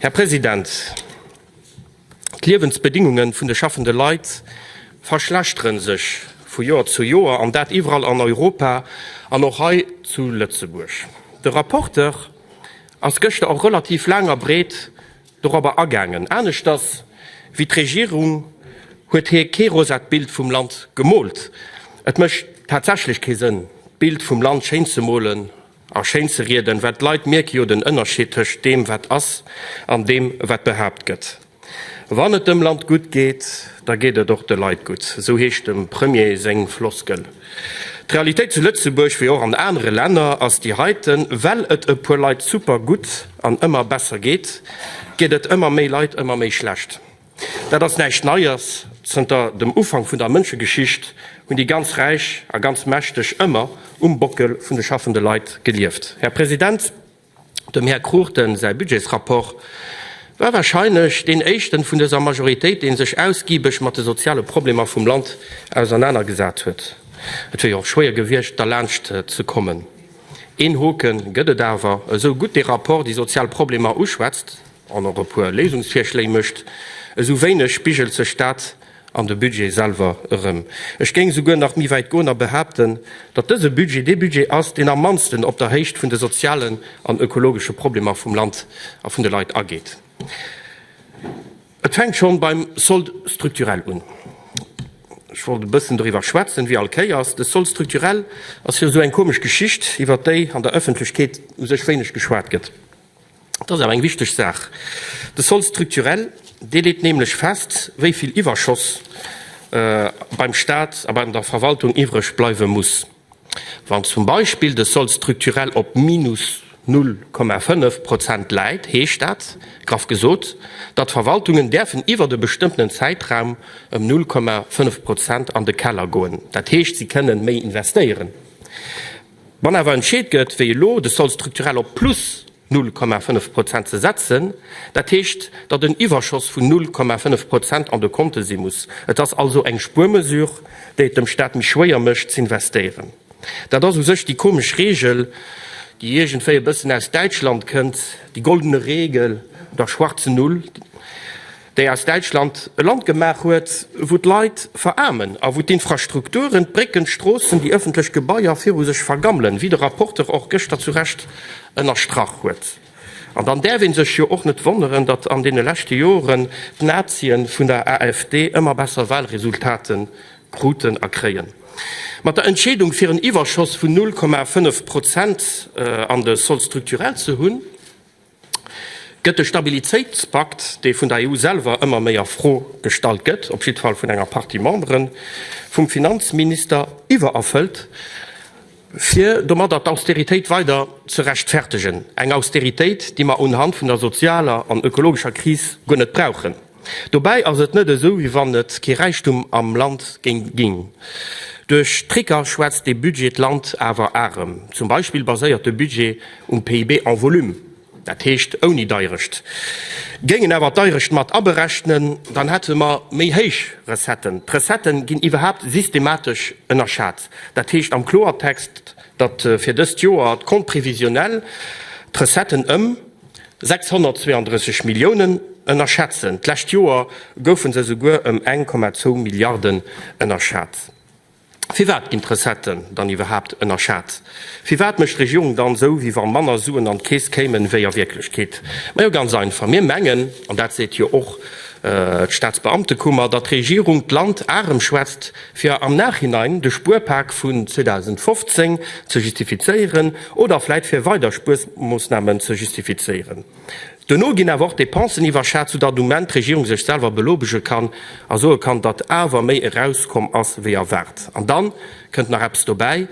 Här President, d'Liewensbedingunge vun de schaffende Leit verschlechtere sech vu Joer zu Joer, an dat iwwerall an Europa an och hei zu Lëtzebuerg. De Rapporteur ass gëschter och relativ laang a breet dorobber agaangen. Aneschters wéi d'Regierung huet hie kee rosat Bild vum Land gemoolt. Et mécht tatsächlech kee Sënn, d'Bild vum Land schéin ze molen A schéin ze rieden, well d'Leit mierke jo den Ënnerscheed tëscht deem wat ass an deem wat behaapt gëtt. Wann et dem Land gutt geet, da geet et och de Leit gutt, esou heescht dem Premier seng Floskel. D'Realitéit zu Lëtzebuerg, wéi och an anere Länner, ass déi heiten, Well et e puer Leit super gutt an ëmmer besser geet, geet et ëmmer méi Leit ëmmer méi schlecht. Dat ass näischt Neies. Zënter dem Ufank vun der Mënschegeschicht hunn déi ganz Räich a ganz Mächteg ëmmer um Bockel vun de schaffende Leit gelieft. Här President, dem Här Cruchten säi Budgetsrapport war wahrscheinlech deen éischten vun dëser Majoritéit, dee sech ausgibeg mat de soziale Problemer vum Land ausernanergesat huet. Et wier jo och schwéier gewiescht, derlaanscht ze kommen. Een Hoke gëtt et awer, Esou gutt dee Rapport déi sozial Problemer uschwätzt, an och e puer Léisungsvirschléi mécht, esou wéineg spigelt sech dat an de Budget selwer erëm. Ech géing souguer nach méi wäit goen a behaapten, datt dëse Budget dee Budget ass, deen am mannsten op der Héicht vun de sozialen an ökologesche Problemer vum Land a vun de Leit ageet. Et fänkt schonn beim Solde structurel un. Ech wollt e bëssen doriwwer schwätzen, wéi all Kéiers. De Solde structurel ass jo esou eng komesch Geschicht, iwwert déi an der Ëffentlechkeet u sech wéineg geschwat gëtt. Dat ass awer eng wichteg Saach. De Solde structurel, dee leet nämlech fest, wéi vill Iwwerschoss beim Stat a bei der Verwaltung iwwreg bleiwe muss. Wann zum Beispill de Solde structurel op minus 0,5 Prozent läit, heescht dat, graff gesot, datt d'Verwaltungen däerfen iwwert e bestëmmtenen Zäitraum ëm 0,5 Prozent an de Keller goen. Dat heescht, si kënnen méi investéieren. Wann awer entscheet gëtt, wéi elo, de Solde structurel op plus 0,5 Prozent ze setzen, dat heescht, datt en Iwwerschoss vun 0,5 Prozent an de Konte si muss. Et ass also eng Spuermesure, déi et dem Staat méi schwéier mécht z'investéieren. Dat ass u sech déi komesch Reegel, déi iergendwéi e bëssen aus Däitschland kënnt, die goldene Regel der schwarzen Null. déi aus Däitschland e Land gemaach huet, wou d'Leit veraarmen a wou d'Infrastrukturen, d'Brécken, d'Stroossen, déi ëffentlech Gebaier viru sech vergammelen, wéi de Rapporteur och gëschter zu Recht ënnerstrach huet. An dann däerf ee sech jo och net wonneren, datt an deene leschte Joren d'Nazien vun der AfD ëmmer besser Wahlresultate kruten a kréien. Mat der Entscheedung fir en Iwwerschoss vun 0,5 Prozent an de Solde structurel ze hunn, Gëtt de Stabilitéitspakt, dee vun der EU selwer ëmmer méi a Fro gestallt gëtt, op jiddwer Fall vun enger Partie Memberen, vum Finanzminister iwwererfëllt, fir domadder d'Austeritéit weider ze rechtfertegen? Eng Austeritéit, déi mer unhand vun der sozialer an ökologescher Kris guer net brauchen. Dobäi ass et net esou, wéi wann et kee Räichtum am Land géing ginn. Duerch Tricker schwätzt dee Budget d'Land awer arem. Zum Beispill baséiert de Budget um PIB en volume, dat heescht ouni Deierecht. Géingen awer d'Deierecht mat aberechnen, dann hätte mer méi héich Recetten. D'Recettë ginn iwwerhaapt systematesch ënnerschat. Dat heescht am Kloertext, datt fir dëst Joer d'Compte prévisionnel d'Recetten ëm 632 Milliounen ënnerschätzen. D'lescht Joer goufe se esouguer ëm 1,2 Milliarden ënnerschat. Firwat ginn d'Recetten dann iwwerhaapt ënnerschat? Firwat mécht d'Regierung dann esou, wéi wa manner Suen an d'Keess kéimen, wéi a Wierklechkeet? Majo, ganz einfach, Mir mengen, an dat seet jo och d'Staatsbeamtekummer, datt d'Regierung d'Land arem schwätzt, fir am Nachhinein de Spuerpak vun 2015 ze justifizéieren oder vläit fir weider Spuermoossnamen ze justifizéieren. Duerno ginn awer och d'Depensen iwwerschat, soudatt um Enn d'Regierung sech selwer belobege kann a soe kann, datt awer méi erauskomm ass wéi erwaart. An dann kënnt nach eppes dobäi,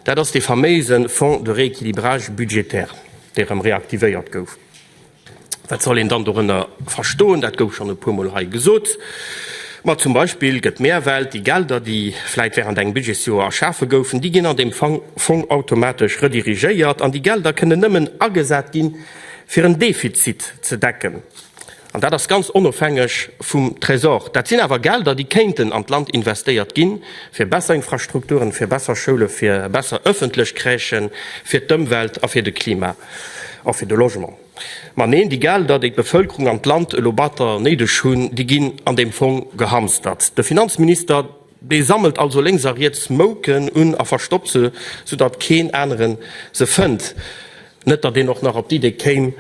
dat ass dee faméise Fonds de rééquilibrage budgétaire, dee rëm reaktivéiert gouf. Wat soll een dann dorënner verstoen? Dat gouf schonn e puermol hei gesot. Ma zum Beispill gëtt d'Mehrwelt, déi Gelder, déi vläit während engem Budgetsjoer erschafe goufen, déi ginn an deem Fong automatesch redirigéiert an déi Gelder kënnen nëmmen agesat ginn, fir en Defizit ze decken. An dat ass ganz onofhängeg vum Trésor. Dat sinn awer Gelder, déi kéinten an d'Land investéiert ginn, fir besser Infrastrukturen, fir besser Schoule, fir besser ëffentlech Crèchen, fir d'Ëmwelt a fir de Klima a fir de Logement. Ma neen, déi Gelder, déi d'Bevëlkerung an d'Land elo batter néideg hunn, déi ginn an deem Fong gehamstert. De Finanzminister, dee sammelt also lénks a riets Mouken un a verstoppt se, soudatt keen anere se fënnt. Net datt een och nach op d'Idee kéim,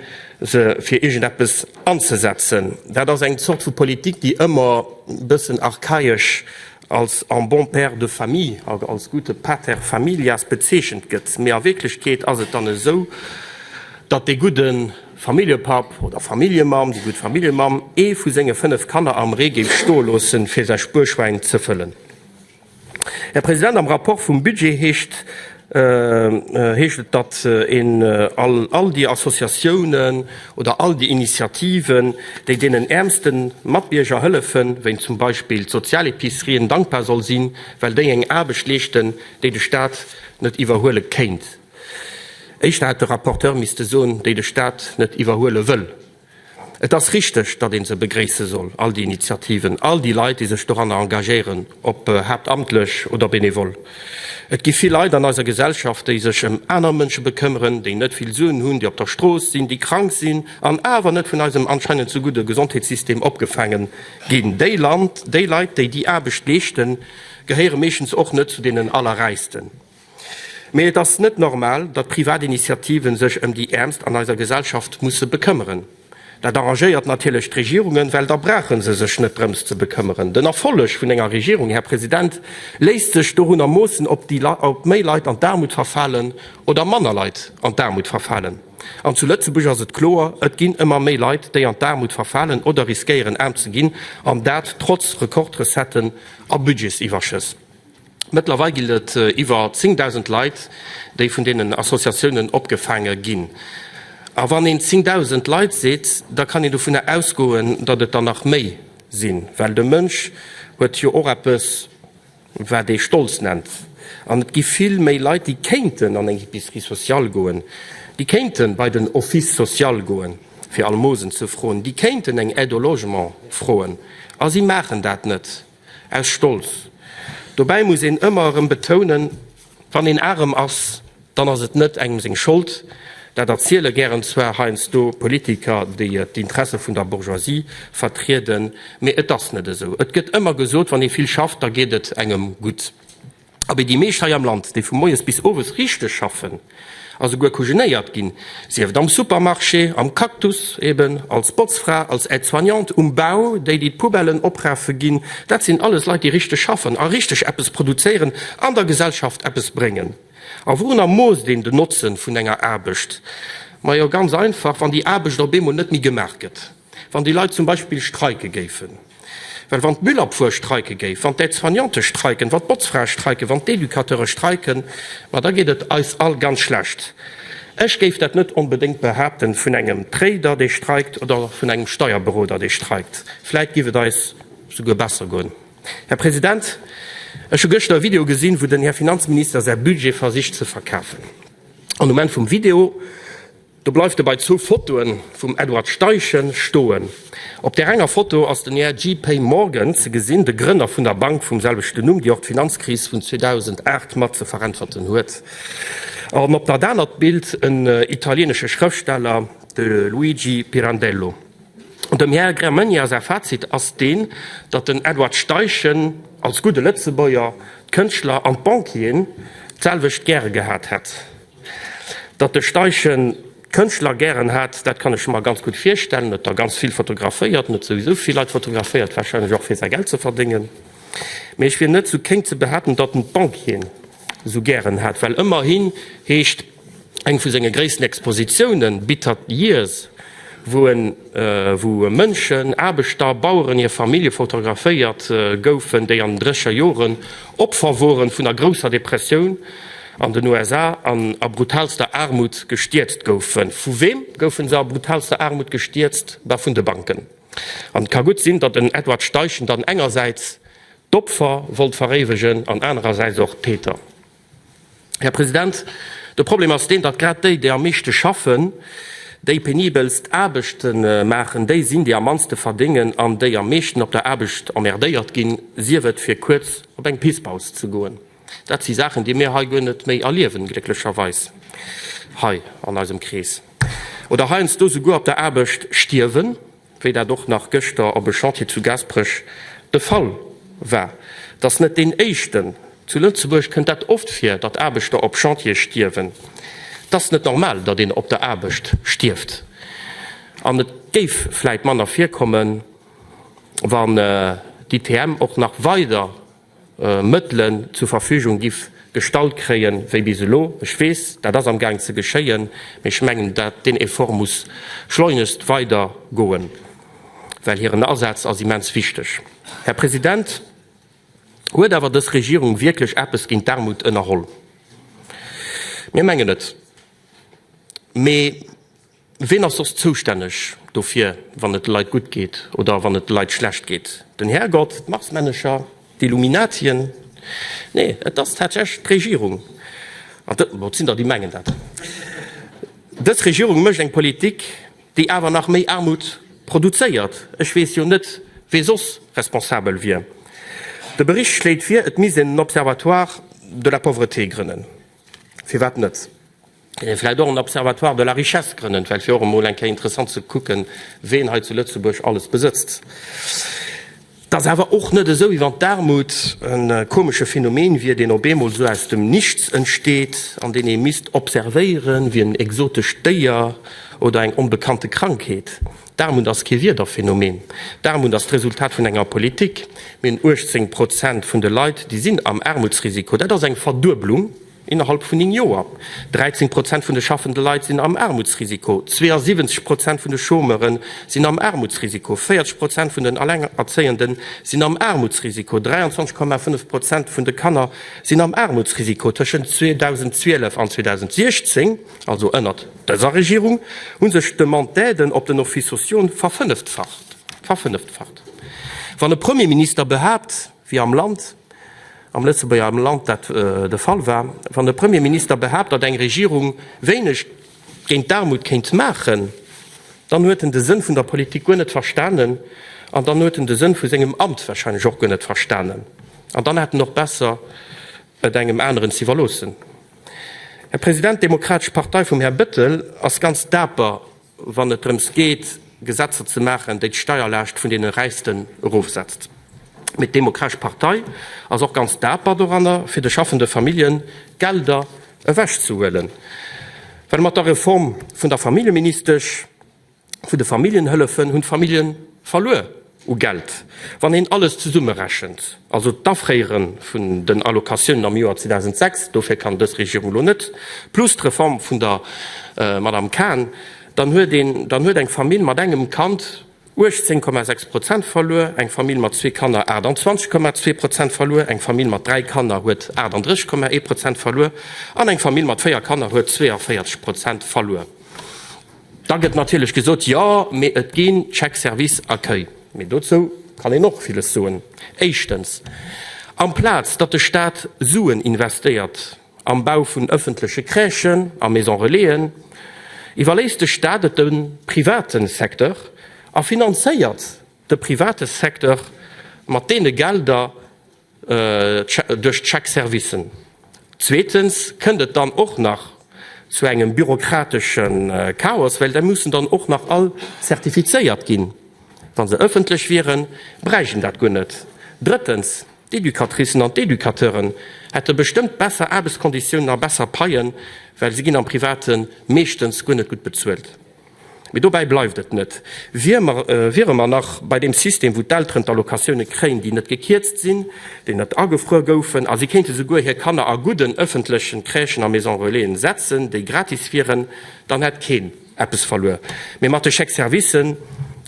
se fir iergendeppes anzesetzen. Dat ass eng Zort vu Politik, déi ëmmer e bëssen archaesch als en bon père de famille, als gute pater familias bezeechent gëtt. Mee a Wierklechkeet ass et dann esou, datt dee gudde Familljepapp oder Familljemamm, déi gutt Familljemamm, ee vu senge 5 Kanner am Ree géif stoe loossen, fir säi Spuerschwäin ze fëllen. Här President, am Rapport vum Budget heescht heescht et, datt een all all déi Associatiounen oder all déi Initiativen, déi deenen äermste Matbierger hëllefen, wéi zum Beispill d'Sozialepicerien, dankbar soll sinn, well déi eng Aarbecht leeschten, déi de Stat net iwwerhuele kéint. Éischter hätt de Rapporteur misste soen, déi de Stat net iwwerhuele wëll. Et ass richteg, datt ee se begréisse soll, all déi Initiativen, all déi Leit, déi sech doranner engagéieren, ob haaptamtlech oder benevol. Et gi vill Leit an eiser Gesellschaft, déi sech ëm aner Mënsche bekëmmeren, déi net vill Suen hunn, déi op der Strooss sinn, déi krank sinn an awer net vun eisem anscheinend sou gudde Gesondheetssystem opgefaange ginn. Déi Leit, déi déi Aarbecht leeschten, gehéiere meeschtens och net zu deenen Allerräichsten. Mee et ass net normal, datt privat Initiativen sech ëm déi Äermst an eiser Gesellschaft musse bekëmmeren. Dat arrangéiert natierlech d'Regierungen, well da brauche se sech net drëms ze bekëmmeren. Den Erfolleg vun enger Regierung, Här President, léisst sech dorunner moossen, ob méi Leit an d'Aarmut verfalen oder manner Leit an d'Aarmut verfalen. An zu Lëtzebuerg ass et kloer, Et ginn ëmmer méi Leit, déi an d'Aarmut verfalen oder riskéieren aarm ze ginn, an dat trotz Rekordrecetten a Budgetsiwwerschëss. Mëttlerweil ginn et iwwer 10.000 Leit, déi vun deenen Associatiounen opgefaange ginn. A wann een 10.000 Leit seet, da kann een dovunner ausgoen, datt et der nach méi sinn. Well de Mënsch huet jo och eppes, wat ee Stolz nennt. An et gi vill méi Leit, déi kéinten an eng Épicerie sociale goen, déi kéinte bei den Office social goen, fir Almosen ze froen, déi kéinten eng Aide au logement froen, a si maachen dat net. Aus Stolz. Dobäi muss een ëmmer erëm betounen, Wann een arem ass, dann ass et net engem seng Schold. Dat erziele gären zwar heiansdo Politiker, déi d'Interesse vun der Bourgeoisie vertrieden, mee et ass net esou. Et gëtt ëmmer gesot, wann ee vill schafft, da geet et engem gutt. Abee, déi meescht hei am Land, déi vu moies bis owes richteg schaffen a souguer kujenéiert ginn, sief et am Supermarché, am Cactus eben, als Botzfra, als Aide-soignante, um Bau, déi, déi d'Poubellen oprafe ginn, dat sinn alles Leit, déi richteg schaffen a richteg eppes produzéieren an der Gesellschaft eppes bréngen. A wourunner moosst een den Notzen vun enger Aarbecht? Majo, ganz einfach, wann déi Aarbecht op eemol net méi gemaach gëtt. Wann déi Leit zum Beispill streike géifen, well wann d'Müllabfuhr streike géif, wann d'Aide-soignante streiken, wann d'Botzfrae streiken, wann d'Educateure streiken, ma da geet et eis all ganz schlecht. Ech géif dat net onbedéngt behaapten vun engem Trader, dee streikt, oder vun engem Steierberoder, dee streikt. Vläit géif et eis souguer besser goen. Här President, ech hu gëschter e Video gesinn, wou den Här Finanzminister säi Budget versicht ze verkafen. An um Enn vum Video, Do bleift e bei zwou Fotoe vum Edward Steichen stoen. Op där enger Foto ass den Här JP Morgan ze gesinn, de Grënner vun der Bank vum selwechten Numm, déi och d'Finanzkris vun 2008 mat ze veräntwerten huet. An op dat anert Bild en italienesche Schrëftsteller, de Luigi Pirandello. Dem Här Gramegna säi Fazit ass deen, datt den Edward Steichen als gudde Lëtzebuerger d'Kënschtler an d'Banquieren d'selwecht gäre gehat hätt. Datt de Steichen d'Kënschtler gären hat, dat kann ech mer ganz gutt virstellen. En huet der ganz vill fotograféiert, en huet souwisou vill Leit fotograféiert, warscheinlech och fir säi Geld ze verdéngen. Mee ech wier net sou kéng ze behaapten, datt en d'Banquieren sou gären hat, well ëmmerhin heescht eng vu senge gréissten Expositiounen Bitter Years, wou en, wou Mënschen, Aarbechter, Baueren, hir Famillje fotograféiert goufen, déi an den drécher Joren Opfer woren vun der grousser Depressioun an den USA an a brutalster Aarmut gestierzt goufen. Vu weem goufen se a brutalster Aarmut gestierzt? Bah, vun de Banken. An et ka gutt sinn, datt en Edward Steichen dann engersäits d'Opfer wollt veréiwegen an anerersäits och d'Täter. Här President, de Problem ass deen, datt grad déi, déi am meeschte schaffen, déi penibelst Aarbechte maachen, déi sinn, déi am mannste verdéngen an déi am meeschten op der Aarbecht emmerdéiert ginn, sief et fir kuerz op eng Pisspaus ze goen. Dat si Saachen, déi mir hei guer net méi erliewen, glécklecherweis, hei an eisem Krees. oder heiansdo souguer op der Aarbecht stierwen, wéi dat och nach gëschter op e Chantier zu Gaasperech de Fall war. Et ass net deen éischten. Zu Lëtzebuerg kënnt dat oft vir, datt Aarbechter op Chantiere stierwen. Et ass net normal, datt een op der Aarbecht stierft. An et géif vläit manner virkommen, wann d'ITM och nach weider Mëttelen zur Verfügung giff gestallt kréien wéi bis elo. Ech weess, dat ass am Gaang ze geschéien, mee ech mengen, dat deen Effort muss schleunegst weider goen, well hiren Asaz ass immens wichteg. Här President, huet awer dës Regierung wierklech eppes géint d'Aarmut ënnerholl? Mir mengen net. Mee Ween ass soss zoustänneg dofir, wann et de Leit gutt geet oder wann et de Leit schlecht geet? Den Härgott, d'Marsmännecher, d'Illuminatien? Nee, et ass tatsächlech d'Regierung. An d', bon, et sinn der, déi mengen dat. Dës Regierung mécht eng Politik, déi awer nach méi Aarmut produzéiert. Ech weess jo net, wee soss responsabel wier. De Bericht schléit vir, et misst een en Observatoire de la pauvreté grënnen. Firwat net? Vläicht och en Observatoire de la richesse grënnen, well et wier och emol eng Kéier interessant ze kucken, ween hei zu Lëtzebuerg alles besëtzt. Et ass awer och net esou, wéi wann d'Aarmut e komesche Phänomen wier, deen op eemol esou aus dem Nichts entsteet an deen ee misst observéieren, wéi en exotescht Déier oder eng onbekannte Krankheet. D'Aarmut ass kee Wiederphänomen. D'Aarmut ass d'Resultat vun enger Politik. Mir hunn 18 Prozent vun de Leit, déi sinn am Aarmutsrisiko. Dat ass eng Verdueblung Innerhalb vun 9 Joer. 13 Prozent vun de schaffende Leit sinn am Aarmutsrisiko, 72 Prozent vun de Chômeure sinn am Aarmutsrisiko, 40 Prozent vun den Allengerzéiende sinn am Aarmutsrisiko, 23,5 Prozent vun de Kanner sinn am Aarmutsrisiko. Tëschent 2012 an 2016, also ënnert dëser Regierung, hu sech d'Demande d'aiden op den Offices sociaux verfënneftfacht. Verfënneftfacht. Wann e Premierminister behaapt, wéi am Land, am Lëtzebuerger Land dat de Fall war, wann de Premierminister behaapt, datt eng Regierung wéineg géint d'Aarmut kéint maachen, dann huet en de Sënn vun der Politik guer net verstanen an dann huet en de Sënn vu sengem Amt wahrscheinlech och guer net verstanen an dann hätt en och besser et engem aneren z'iwwerloossen. Här President, d'Demokratesch Partei vum Här Bettel ass ganz daper wann et drëms geet, Gesetzer ze maachen, déi d'Steierlaascht vun deene Räichsten erofsetzt. Mee d'Demokratesch Partei ass och ganz daper doranner, fir de schaffende Familljen Gelder ewechzehuelen. Well mat der Reform vun der Familljeministesch, vun de Familljenhëllefen, hunn d'Famillje verluer u Geld. Wann een alles zesummerechent, also d'Afréiere vun den Allocatiounen am Joer 2006, dofir kann dës Regierung elo net, plus d'Reform vun der Madame Cahen, dann huet een, dann huet eng Famill mat engem Kand 18,6 Prozent verluer, eng Famill mat zwee Kanner 28,2 Prozent verluer, eng Famill mat dräi Kanner huet 38,1 Prozent verluer an eng Famill mat véier Kanner huet 42 Prozent verluer. Da gëtt natierlech gesot, jo, mee et gi Chèques-service accueil. Mee dozou kann een och villes soen. Éischtens, amplaz datt de Staat Suen investéiert am Bau vun ëffentleche Crèchen a Maisons relaisen, iwwerléisst de Staat et dem private Secteur a finanzéiert de private Secteur mat deene Gelder, duerch d'Chèque-servicen. Zweetens kënnt et dann och nach zu engem bürokratesche Chaos, well da mussen dann och nach all zertifizéiert ginn. Wa se ëffentlech wieren, bräicht een dat guer net. Drëttens, d'Educatricen an d'Educateuren hätte bestëmmt besser Aarbechtskonditiounen a besser Paien, well se ginn am Private meeschtens guer net gutt bezuelt. Mee dobäi bleift et net. Wiere mer nach bei deem System, wou d'Elteren d'Allocatioune kréien, déi net gekierzt sinn, déi net agefruer goufen, a si kéinte souguer hir Kanner a gudden ëffentlechen Crèchen a Maisons relaisen setzen, déi gratis wieren, dann hätt keen eppes verluer. Mee mat de Chèques-servicen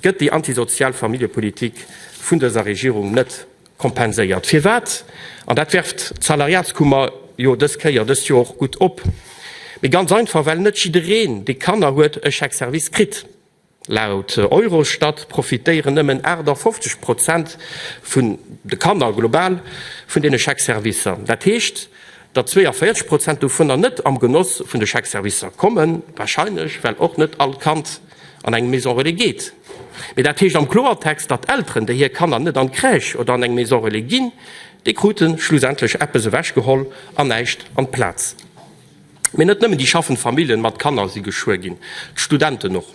gëtt déi antisozial Familljepolitik vun dëser Regierung net Kompenséiert. Firwat? An dat werft d'Salariatskummer jo dës Kéier, dëst Joer och gutt op. Mee ganz einfach, well net jiddereen, dee Kanner huet, e Chèque-service kritt. Laut Eurostat profitéieren nëmmen 58 Prozent vun de Kanner global vun deene Chèque-servicer. Dat heescht, datt 42 Prozent dovunner net am Genoss vun de Chèque-servicer kommen, warscheinlech well och net all Kand an eng Maison relais geet. Mee dat heescht am Kloertext, datt Elteren, déi hir Kanner net an d'Crèche oder an eng Maison relais ginn, déi krute schlussendlech eppes ewechgeholl an näischt an d'Plaz. Mee net nëmmen déi schaffend Familljen mat Kanner si geschuer ginn, d'Studenten och.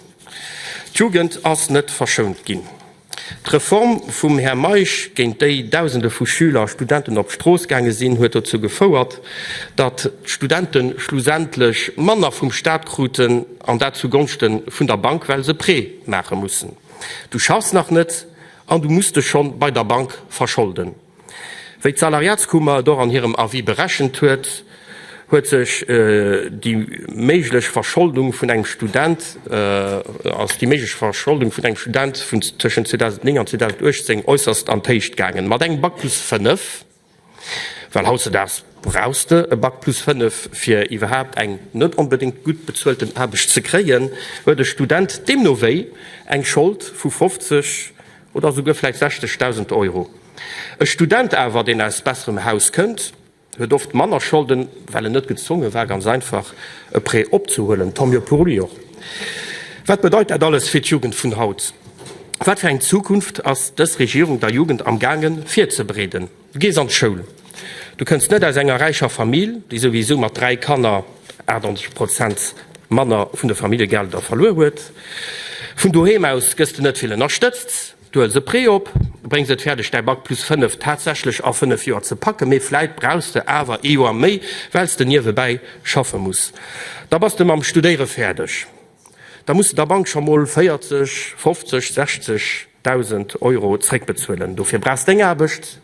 D'Jugend ass net verschount ginn. D'Reform vum Här Meisch, géint déi Dausende vu Schüler a Studenten op d'Strooss gaange sinn, huet dozou gefouert, datt d'Studente schlussendlech manner vum Staat kruten, an dat zu Gonschte vun der Bank, well se Prêt maache mussen. Du schaffs nach net an du muss dech schonn bei der Bank verscholden. Wéi d'Salariatskummer et och an hirem Avis berechent huet, huet sech déi méiglech Verscholdung vun engem Student ass déi méiglech Verscholdung vun engem Student vun tëschent 2009 an 2018 äusserst an d'Héicht gaangen. Mat engem Bac plus 5, well hautzedaags brauchs de e Bac plus 5 fir iwwerhaapt eng net onbedéngt gutt bezuelten Aarbecht ze kréien, huet e Student deemno wéi eng Schold vu 50 Oder esouguer vläicht 60.000 Euro. E Student awer, deen aus besserem Haus kënnt, huet oft manner Scholden, well en net gezwonge war, ganz einfach e Prêt opzehuelen. Tant mieux pour lui och. Wat bedeit dat alles fir d'Jugend vun haut? Wat fir eng Zukunft ass dës Regierung der Jugend am gaange virzebereeden? Du gees an d'Schoul. Du kënns net aus enger räicher Famill, déi souwisou mat 3 Kanner 98 Prozent manner vun de Familljegelder verluer huet. Vun doheem aus gëss de net vill ënnerstëtzt. Du huels e Prêt op, bréngs et fäerdeg däi Bac plus 5 tatsächlech a 5 Joer ze packen, mee vläit brauchs de awer ee Joer méi, well s de niewebäi schaffe muss. Da bass de mam Studéiere fäerdeg. Da muss de der Bank scho mol 40, 50, 60 1.000 Euro zréckbezuelen. Dofir brauchs deng Aarbecht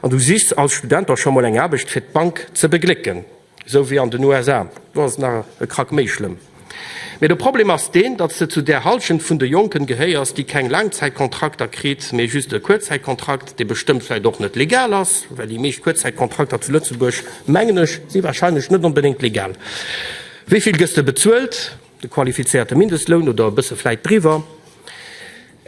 an du sichs als Student da scho mol eng Aarbecht fir d'Bank ze beglécken, esou wéi an den USA. Do ass et nach e Krack méi schlëmm. Mee de Problem ass deen, datt s de zu där Halschent vun de Jonken gehéiers, déi keng Laangzäitkontrakter kritt, mee just e Kuerzzäitkontrakt, dee bestëmmt vläicht och net legal ass, well déi meescht Kuerzzäitkontrakter zu Lëtzebuerg, mengen ech, si warscheinlech net onbedéngt legal. Wéi vill gëss de bezuelt? De qualifizéierte Mindestloun oder e bësse vläit driwwer.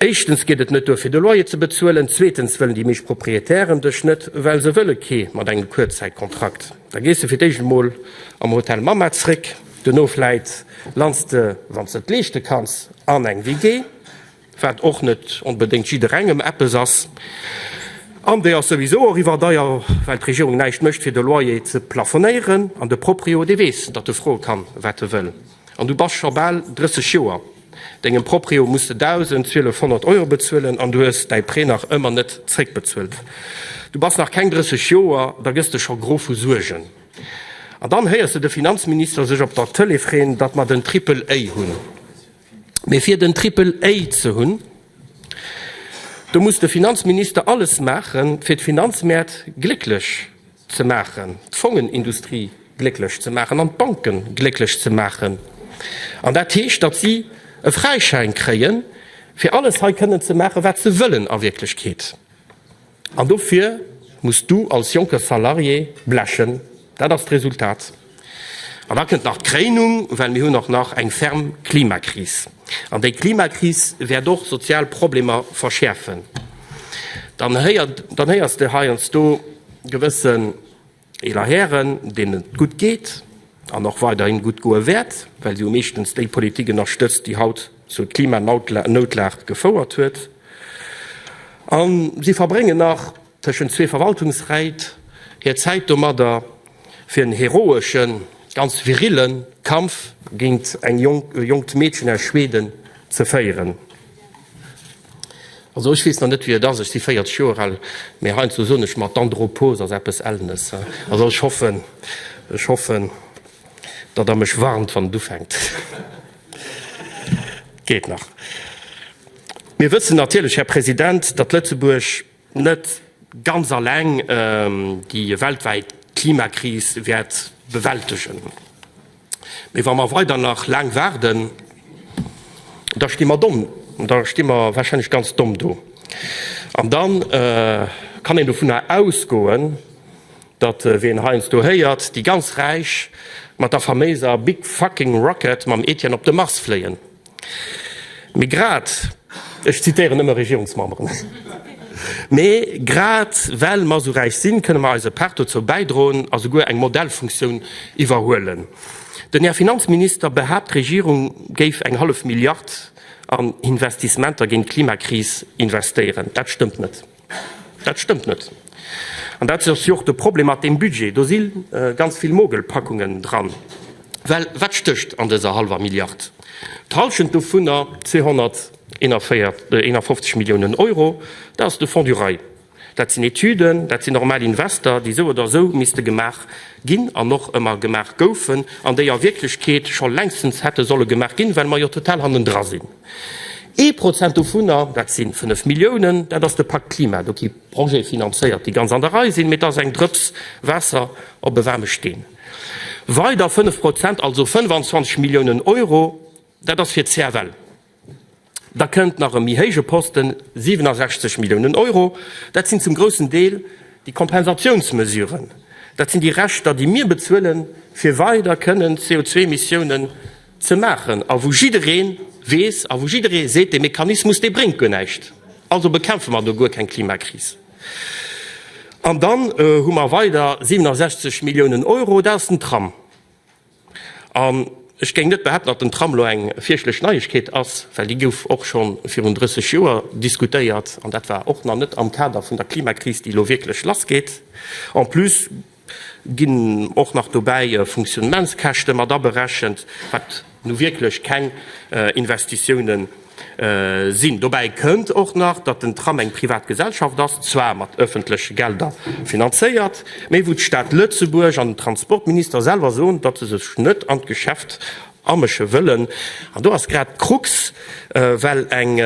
Éischtens geet et net duer fir de Loyer ze bezuelen, zweetens wëllen déi meescht Proprietären dech net, well se wëlle kee mat engem Kuerzzäitkontrakt. Da gees de fir d'éischt emol am Hotel Mamma zréck, duerno vläit lands de, wann s de et leeschte kanns, an eng WG. Wat och net onbedéngt jidderengem eppes ass. An déi ass souwisou och iwwerdeier, well d'Regierung näischt mécht, fir de Loyer ze plafonéieren. An de Proprio, dee weess, datt e froe kann, wat e wëll. An du bass scho bal 30 Joer. Dengem Proprio muss de 1.200 Euro bezuelen an du hues däi Prêt nach ëmmer net zréckbezuelt. Du bass nach keng 30 Joer, da gëss de scho gro vu Suergen. An dann héiers de de Finanzminister sech op der Tëlee freeën, datt mer den Triple A hunn. Mee fir den Triple A ze hunn, do muss de Finanzminister alles maachen, fir d'Finanzmäert glécklech ze maachen, d'Fongenindustrie glécklech ze maachen an d'Banke glécklech ze maachen. An dat heescht, datt si e Fräischäin kréien, fir alles hei kënnen ze maachen, wat se wëllen a Wierklechkeet. An dofir muss du als jonke Salarié blechen. Dat ass d'Resultat. An da kënnt nach d'Kréinung, well mir hunn och nach eng ferm Klimakris. An déi Klimakris wäert och sozial Problemer verschäerfen. Dann héiert, dann héiers de heiansdo gewëssen Eeler Hären, deenen et gutt geet an och weiderhin gutt goe wäert, well si hu meeschtens déi Politik ënnerstëtzt, déi haut zur Klimanotlag gefouert huet. A si verbréngen nach tëschent zwee Verwaltungsréit hir Zäit domadder, fir en heroeschen, ganz virille Kampf géint eng jonkt Meedchen aus Schweden ze féieren. Also ech weess nach net wéi et ass, ech si 40 Joer al, mee heiansdo soen ech mer, d'Andropose ass eppes Ellenes. Also ech hoffen, ech hoffen, datt Der mech warnt, wann et ufänkt. Geet nach. Mir wëssen natierlech, Här President, datt Lëtzebuerg net ganz alleng déi weltwäit Klimakris wäert bewältegen. Mee wa mer weider nach laang waarden, da sti mer domm, da sti mer warscheinlech ganz domm do. An da kann een dovunner ausgoen, datt, wéi een heiansdo héiert, déi ganz Räich mat der faméiser Big Fucking Rocket mam Etienne op de Mars fléien. Mee grad, ech zitéieren nëmme Regierungsmemberen, mee grad well mer esou räich sinn, kënne mer eise Part dozou bäidroen a souguer eng Modellfunktioun iwwerhuelen. Den Här Finanzminister behaapt, d'Regierung géif eng hallef Milliard an Investissementer géint d'Klimakris investéieren. Dat stëmmt net. Dat stëmmt net. An dat ass jo och de Problem mat deem Budget. Do si ganz vill Mogelpackungen dran. Well wat stécht an dëser hallwer Milliard? D'Hallschent dovunner, 251 Milliounen Euro, dat ass de Fonds du rail. Dat sinn Etüden, dat sinn normal Invester, déi esou oder esou misste gemaach ginn an och ëmmer gemaach goufen an déi a Wierklechkeet scho längstens hätte solle gemaach ginn, well mer jo total hannendra sinn. Ee Prozent dovunner, dat si 5 Milliounen, dat ass de Pakt Klima. Do gi Projete finanzéiert, déi ganz an der Rei sinn, mee et ass eng Drëps Waasser op e waarme Steen. Weider 5 Prozent, also 25 Milliounen Euro, dat ass fir d'CFL. Da kënnt nach e méi héije Posten, 67 Milliounen Euro. Dat sinn zum groussen Deel déi Kompensatiounsmesuren. Dat sinn déi Rechter, déi mir bezuelen, fir weider kënnen CO2-Emissiounen ze maachen a wou jidderee weess a wou jidderee seet, dee Mechanismus, dee bréngt guer näischt. Also bekämpfe mer do guer keng Klimakris. An dann hu mer weider 67 Milliounen Euro, dat ass den Tram. An ech géing net behaapten, datt den Tram elo eng fierchtlech Neiegkeet ass, well déi gouf och scho virun 30 Joer diskutéiert an dat war och nach net am Kader vun der Klimakris, déi elo wierklech lassgeet. En plus ginn och nach dobäi Funktionnementskäschte mat aberechent, wat nu wierklech keng Investitiounen sinn. Dobäi kënnt och nach, datt den Tram eng privat Gesellschaft ass, zwar mat ëffentleche Gelder finanzéiert, mee wou d'Stad Lëtzebuerg an den Transportminister selwer soen, datt se sech net an d'Geschäft amësche wëllen. An do ass grad d'Krux, well eng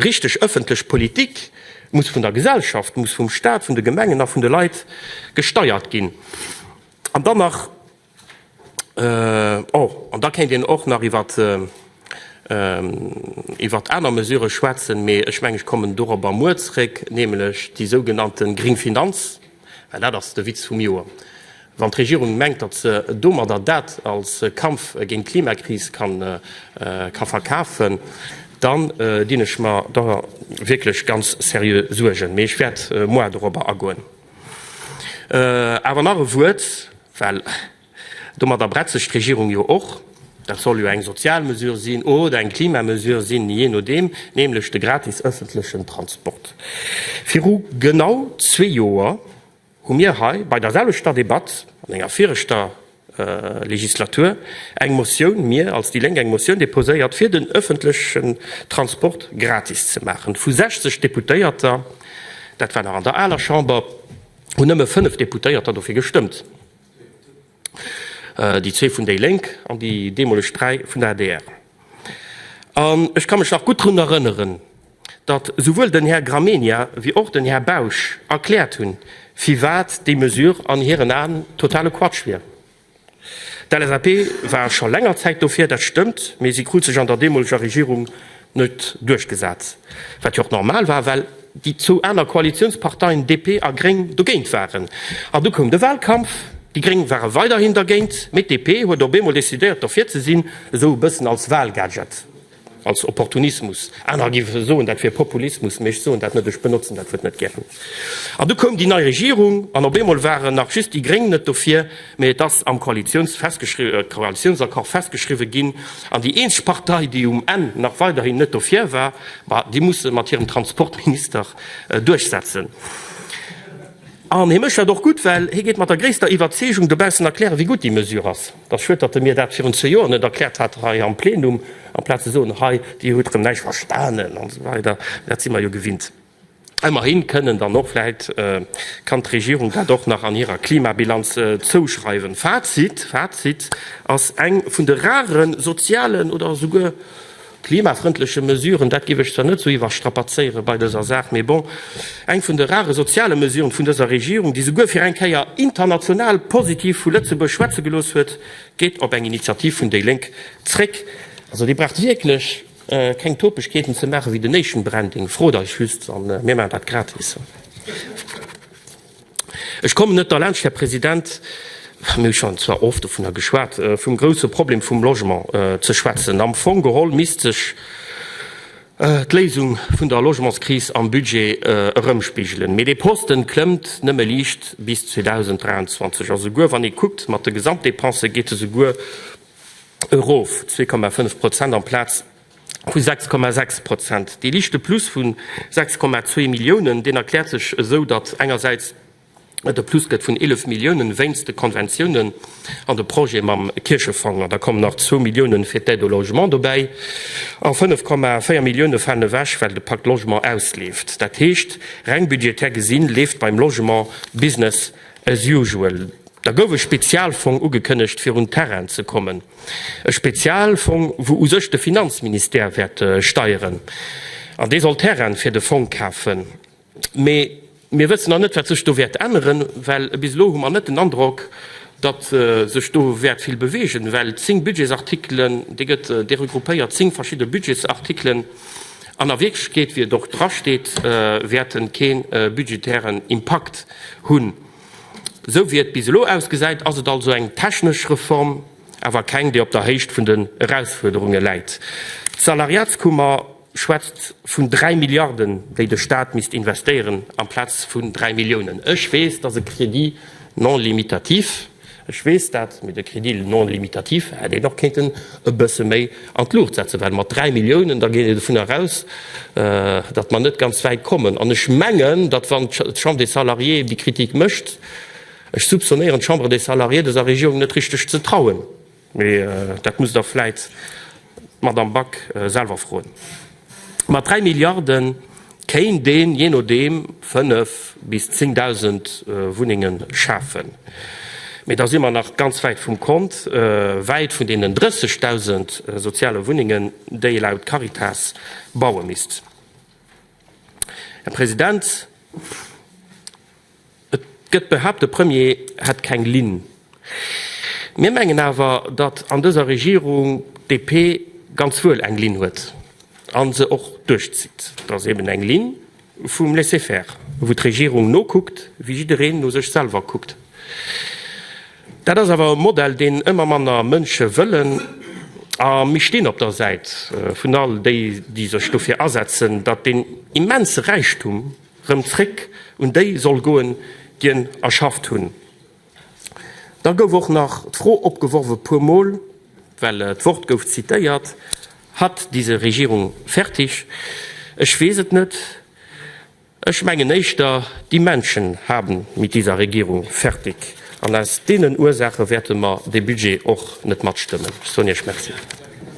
richteg ëffentlech Politik muss vun der Gesellschaft, muss vum Staat, vun de Gemengen a vun de Leit gesteiert ginn. An dann nach. Oh, an da kéint een och nach iwwer, iwwer aner Mesurë schwätzen, mee ech mengen, ech kommen dorobber muer zréck, nämlech déi sougenannte gréng Finanz, well dat ass de Witz vum Joer. Wann d'Regierung mengt, datt se domadder dat als Kampf géint d'Klimakris kann, ka verkafen, dann dinn ech mer da wierklech ganz seriö Suergen. Mee ech wäert muar dorobber agoen. Awer nach e Wuert, well domadder bretzegt d'Regierung jo och, dat soll jo eng sozial Mesure sinn oder eng Klimamesure sinn, jee nodeem, nämlech de gratis ëffentlechen Transport. Viru genau zwee Joer hu mir hei bei der selwechter Debatt an enger viregter Legislatur eng Motioun, mir als déi Lénk, eng Motioun deposéiert, fir den öffentlechen Transport gratis ze maachen. Vu 60 Deputéierter, dat war nach an der aler Chamber, hunn nëmme 5 Deputéierter dofir gestëmmt, déi zwee vun déi Lénk an déi deemoleg dräi vun der adr. An ech ka mech nach gutt drun erënneren, datt souwuel den Här Gramegna wéi och den Här Bausch erkläert hunn, firwat déi Mesure an hiren Aen totale Quatsch wier. D'LSAP war scho länger Zäit dofir, dat stëmmt, mee si krut sech an der deemoleger Regierung net duerchgesat, wat jo och normal war, well déi zwou aner Koalitiounsparteien DP a Gréng dogéint waren. An du koum de Wahlkampf, déi Gréng ware weiderhin dergéint, mee d'DP huet op eemol decidéiert derfir ze sinn, esou e bëssen als Wahlgadget. Als Opportunismus. Anerer géife soen, dat wier Populismus, mee ech soen dat net, ech benotzen dat Wuert net gären. An du koum déi nei Regierung an op eemol waren nach just déi Gréng net dofir, mee et ass am Koalitiounsaccord festgeschriwwe ginn. An déi eenzeg Partei, déi um Enn nach weiderhin net dofir war, ma déi muss se mat hirem Transportminister duerchsetzen. An hie mécht dat och gutt, well hie geet mat der gréisster Iwwerzeegung dobaussen erklären, wéi gutt déi Mesure ass. Et ass schued, datt e mir dat virun zwee Joer net erkläert hat hei am Plenum, amplaz ze soen, hei, Dir hutt erëm näischt verstanen an esou weider. Dat si mer jo gewinnt. Ëmmerhi kënnen dann och, vläicht kann d'Regierung dat och nach an hirer Klimabilanz zouschreiwen. Fazit, Fazit ass eng vun de rare sozialen oder esouguer Klimafrëndleche Mesuren, dat géif ech zwar net esou iwwerstrapazéiere bei dëser Saach, mee bon, eng vun de rare soziale Mesuren vun dëser Regierung, déi souguer fir eng Kéier international positiv vu Lëtzebuerg schwätze gelooss huet, geet op eng Initiativ vun déi Lénk zréck. Also Dir braucht wierklech keng Topegkeeten ze maache wéi den Nation Branding, frot eis just a mir maachen dat gratis. Ech kommen net derlaanscht, Här President, mir hu schonn zwar oft dovunner geschwat, vum grouse Problem vum Logement ze schwätzen. Am Fong geholl misst sech d'Léisung vun der Logementskris am Budget erëmspigelen. Mee dee Posten klëmmt nëmme liicht bis 2023. A souguer wann ee kuckt mat de Gesamtdépensen, geet e souguer erof, 2,5 Prozent amplaz vu 6,6 Prozent. Dee liichte Plus vu 6,2 Milliounen, deen erkläert sech esou, datt engersäits. Et e Plus gëtt vun 11 Milliounen wéinst de Konventiounen an de Projet mam Kierchefong. An da kommen nach zwou Milliounen fir d'Aide au logement dobäi. A 5,4 Millioune falen ewech, well de Pacte Logement ausleeft. Dat heescht, reng budgetär gesinn, leeft beim Logement Business as usual. Da gouf e Spezialfong ugekënnegt, fir un Terrainen ze kommen. E Spezialfong, wou u sech de Finanzministère wäert steieren. An dee soll Terraine fir de Fong kafen. Mee mir wëssen nach net, wat sech do wäert änneren, well bis elo hu mer net den Androck, datt sech do wäert vill beweegen, well 10 Budgetsartikelen, dee gëtt, dee regroupéiert 10 verschidde Budgetsartikelen an a Wierklechkeet, wéi et och drasteet, wäert en kee budgetären Impakt hunn. Esou wéi et bis elo ausgesäit, ass et also eng technesch Reform, awer keng, déi op der Héicht vun den Erausfuerderunge läit. D'Salariatskummer schwätzt vun 3 Milliarden, déi de Staat misst investéieren, amplaz vun 3 Milliounen. Ech weess, et ass e Crédit non limitatif, ech weess dat, mee de Crédit non limitatif hätt een och kéinten e bësse méi an d'Luucht setzen, well mat 3 Milliounen, da geet een dovunner aus, datt mer net ganz wäit kommen. An ech mengen, datt wann d'Chambre des Salariés déi Kritik mécht, ech soupçonnéieren d'Chambre des Salariés dëser Regierung net richteg ze trauen. Mee dat musst Der vläit d'Madamm Back selwer froen. Mat 3 Milliarde kéint een, jee nodeem, 5 bis 10.000 Wunnenge schafen. Mee da si mer nach ganz wäit vum Kont, wäit vun deenen 30.000 soziale Wunnengen, déi ee laut Caritas baue misst. Här President, Et gëtt behaapt, de Premier hätt keng Linn. Mir mengen awer, datt an dëser Regierung d'DP ganz wuel eng Linn huet a se och duerchzitt. Et ass eben eng Linn vum Laisser-faire, wou d'Regierung nokuckt, wéi jiddereen no sech selwer kuckt. Dat ass awer e Modell, deen ëmmer manner Mënsche wëllen. A mir stinn op der Säit vun all déi, déi sech dofir asetzen, datt deen immense Räichtum, Rëm zréck un déi soll goen, déi en erschafft hunn. Da gouf och nach d'Fro opgeworf, e puer Mol, well d'Wort gouf zitéiert, Hat diese Regierung fertig? Ech weess et net. Ech mengen éischter, die Menschen haben mit dieser Regierung fertig. An aus deenen Ursaache wäerte mer dee Budget och net matstëmmen. Ech soen Iech Merci.